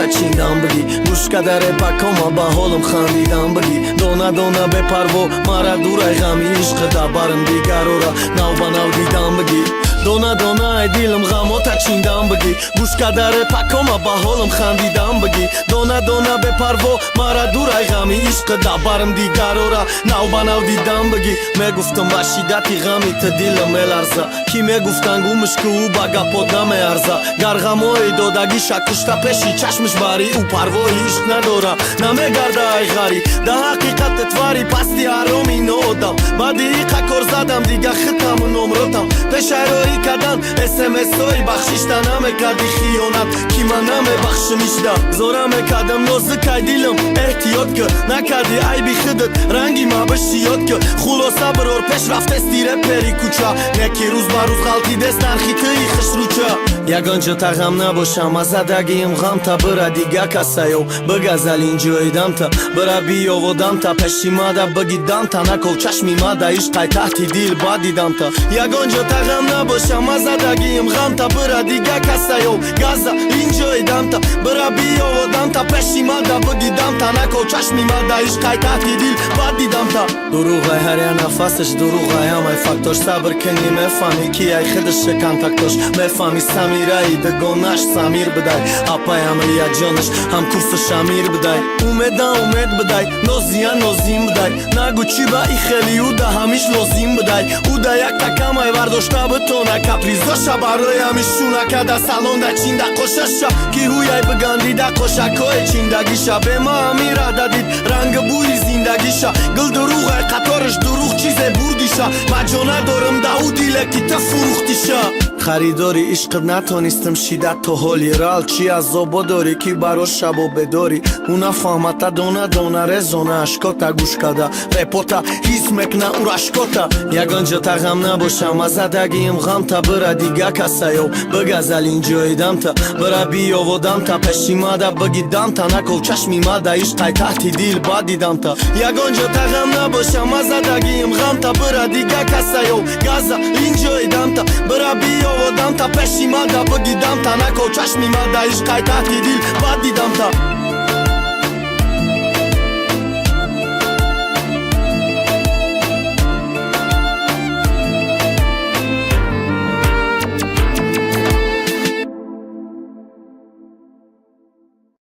Ғамота чиндан бигӣ, гӯш када репакома, ба ҳолам хандидан бигӣ. Дона дона бепарво мара дурай ғами ишқ да барм дигарора нав ба нав дидан бигӣ. Дона дона ай дилам ғамота чиндан бигӣ, гӯш када репакома, ба ҳолам хандидан бигӣ. Дона дона бепарво мара дурай ғами ишқ да барм дигарора нав ба нав дидан бигӣ. Мегуфтам, ба шиддати ғами ту дилам меларза, ки мегуфтан, гумш ку, ӯ ба гапот намеарза. Гар ғамои додагиша кушта пеши чашмиш барӣ, ӯ парвои ишқ надора, намегарда ай ғарӣ. Да ҳақиқати твари пасти ҳароми ноодам, баъди иқа кор задам, дига хитаму номротам. Пешайроӣ кардан смсҳои бахшишта намекарди хиёнат, ки ман намебахшим ишда. Зора мекардам, нозикай дилам, эҳтиёт ки накарди айби худат, ранги ма бишиёд ки. Хулоса, бирор, пеш рафтести репери кӯча, неки рӯз ба рӯз ғалтидест нархи тӯи хушрӯча. Ягон ҷо тағам набошам, аз задагиим ғамта бира дига касаё бигазал инҷоидамта, бира биёводамта, пеши мада бигидамта, наков чашми мада ишқай таҳти дил бад дидамта. Ягон ҷо тағам набошам, аз задагиим ғамта бира дига касаё газа инҷоидамта, бира биёводамта, пеши мада бигидамта, наков чашми мада ишқай таҳти дил бад дидамта. Дурӯғай ҳар як нафасаш, дурӯғай ҳамай фактош. Сабр кунӣ, мефаҳмӣ, ки ай худаш контактош. Мефаҳмӣ, Самираи дугонаш Самир бидай, апаям Рияҷонаш ҳамкурсаш Амир бидай. Умеда умед бидай, нозия нозим бидай. Нагӯ, чӣ ба и хели ӯ да ҳамиш лозим бидай. Ӯ да як такамай вардошта битона капризоша, барои ҳамиш шунакада салонда чинда қошаша, ки ҳуяй бигандида қошакҳои чиндагиша. Бема амира дадид ранги бӯи зиндагиша. Гул дурӯғай, қатораш дурӯғ, чизе бурдиша. Маҷона дорам да ӯ диле, ки ту фурӯхтиша. Харидори ишқат натонистам шидат то ҳоли рал. Чӣ азобо дорӣ, ки баро шабо бедорӣ? Ӯ нафаҳмата, дона дона резона ашкота, гӯш када репота ҳис мекна ӯ рашкота. Ягон ҷо тағам набошам, аз задагиим ғамта бира дига касаё бигазал инҷоидамта, бира биёводамта, пеши мада бигидамта, наков чашми мада ишқай таҳти дил бад дидамта. Ягон ҷо тағам набошам, аз задагиим ғамта бира дига касаё газа инҷоидамта, бира биёводамта, пеши мада бигидамта, наков чашми мада ишқай таҳти дил бад дидамта.